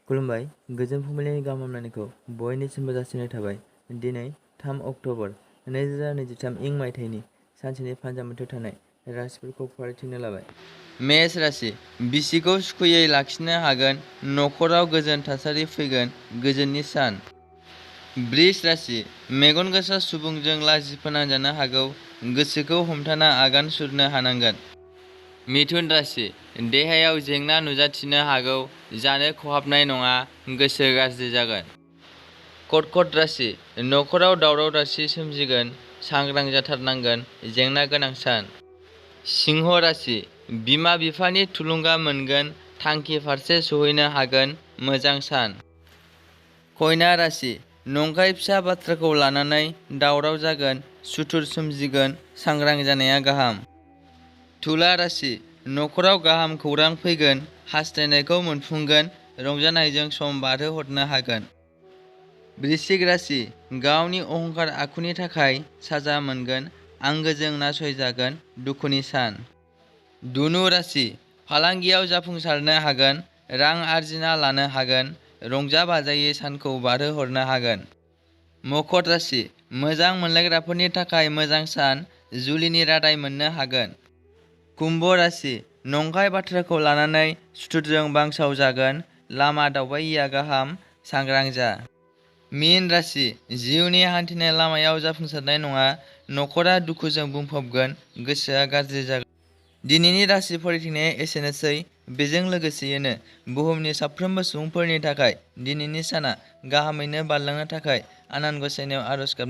खुलुमबाय। गोजोन फुंबिलिनि गाहाम हामलायनायखौ बयनिसिमबो जासिनाय थाबाय। दिनै 3 अक्ट'बर 2023 इं मायथाइनि सानसेनि फान्जामुथियाव थानाय राशिफोरखौ फरायथिनो लाबाय। मेष राशि, बिसिखौ सुखुयै लाखिनो हागोन, नखराव गोजोन थासारि फैगोन, गोजोननि सान। बृष राशि, मेगन गोसा सुबुंजों लाजि फोनांजानो हागौ, गोसोखौ हमथाना आगान सुरनो हानांगोन। मिथुन राशि, देहायाव जेंना नुजाथिनो हागौ, जानो खहाबनाय नङा, गोसो गाज्रि जागोन। कर्कट राशि, नखराव दावराव दावसि सोमजिगोन, सांग्रां जाथारनांगोन, जेंना गोनां सान। सिंह राशि, बिमा बिफानि थुलुंगा मोनगोन, थांखि फारसे सौहैनो हागोन, मोजां सान। कन्या राशि, नंखाय फिसा बाथ्राखौ लानानै दावराव जागोन, सुथुर सोमजिगोन, सांग्रां जानाया गाहाम। तुला राशि, नखराव गाहाम खौरां फैगोन, हास्थायनायखौ मोनफुंगोन, रंजानायजों सम बारहोहरनो हागोन। वृश्चिक राशि, गावनि अहंकार आखुनि थाखाय साजा मोनगोन, आंगोजों नासयजागोन, दुखुनि सान। धनु राशि, फालांगियाव जाफुंसारनो हागोन, रां आरजिना लानो हागोन, रंजा बाजायै सानखौ बारहोहरनो हागोन। मकर राशि, मोजां मोनलायग्राफोरनि थाखाय मोजां सान, जुलिनि रादाय मोननो हागोन। कुम्भ राशि, नंखाय बाथ्राखौ लानानै सुथुरजों बांसावजागोन, लामा दावबायिया गाहाम, सांग्रां जा। मीन राशि, जिउनि हान्थिनाय लामायाव जाफुंसारनाय नङा, नखरा दुखुजों बुंफबगोन, गोसोआ गाज्रि जागोन। दिनैनि राशि फरायथिनाया एसेनोसै। बेजों लोगोसेयैनो बुहुमनि साफ्रोमबो सुबुंफोरनि थाखाय दिनैनि साना गाहामैनो बारलांनो थाखाय आनान गसाइनायाव आरज गाबनाय